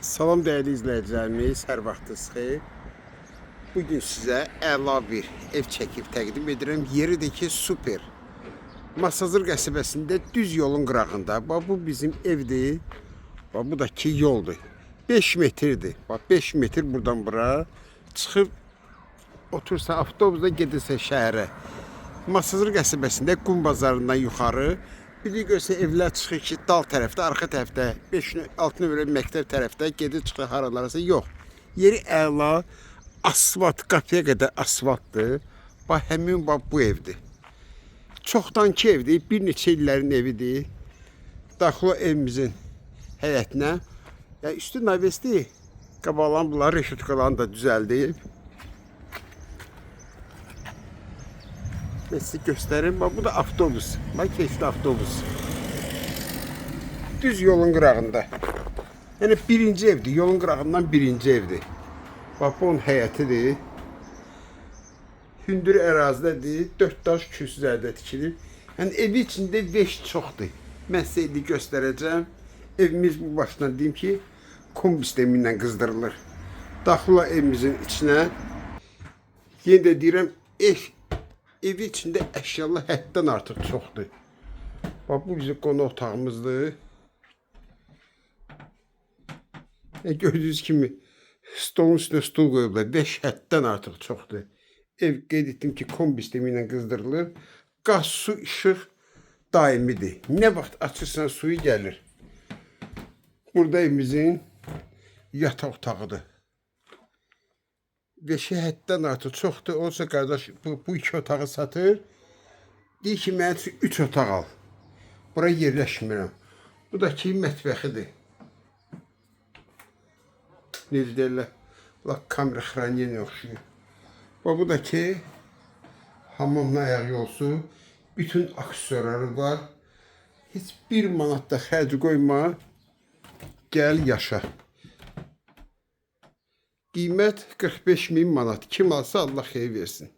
Salam dəyərli izləyicilərimiz, hər vaxtınız xeyir. Bugün sizə əla bir ev çəkib təqdim edirəm. Yeri də ki, super. Masazır qəsəbəsində düz yolun qırağında. Bax bu bizim evdir. Bax bu da ki yoldur. 5 metrdir. Bax 5 metr buradan bura çıxıb otursan avtobusda gedirsən şəhərə. Masazır qəsəbəsində Qum bazarından yuxarı bir də görsə evlər çıxır ki, dal tərəfdə, arxa tərəfdə, 5-6 nömrə məktəb tərəfdə gedir çıxır haralarsa yox. Yeri əla, asfalt, qapıya qədər asfaltdır. Bax həmin bax bu evdir. Çoxdankı evdir, bir neçə illərin evidir. Daxil ol evimizin həyətinə. Yəni üstü navesdir. Qabaqlan bunlar reşetkalarını da düzəldib. Mən sizə göstərim. Bax bu da avtobus. Bax keçdi avtobus. Düz yolun qırağında. Yəni birinci evdir. Yolun qırağından birinci evdir. Bax bu onun həyətidir. Hündür ərazidədir. 4 daş kürsü üzərində tikilib. Yəni evi içində veş çoxdur. Mən sizə indi göstərəcəm. Evimiz bu başdan deyim ki, kombi sistemi ilə qızdırılır. Daxil ol evimizin içinə. Yenə də deyirəm, evi içində əşyalar həddən artıq çoxdur. Bax bu bizim qonaq otağımızdır. Gördüyünüz kimi stolun üstünə stol qoyublar. 5 həddən artıq çoxdur. Ev qeyd etdim ki, kombi sistemi ilə qızdırılır. Qaz, su, işıq daimidir. Nə vaxt açırsan suyu gəlir. Burada evimizin yataq otağıdır. Beşi həddən artıq çoxdur. Olsa qardaş bu iki otağı satır. Deyir ki, mənim üçün 3 otaq al. Bura yerləşmirəm. Bu da ki, mətbəxidir. Necə deyirlər, lap kamera xraniyyə oxşuyur. Bax, bu da ki, hamamla ayaq yolsu. Bütün aksesuarları var. Heç bir manat da xərc qoyma. Gəl yaşa. Qiymət 45 min manat. Kim alsa Allah xeyir versin.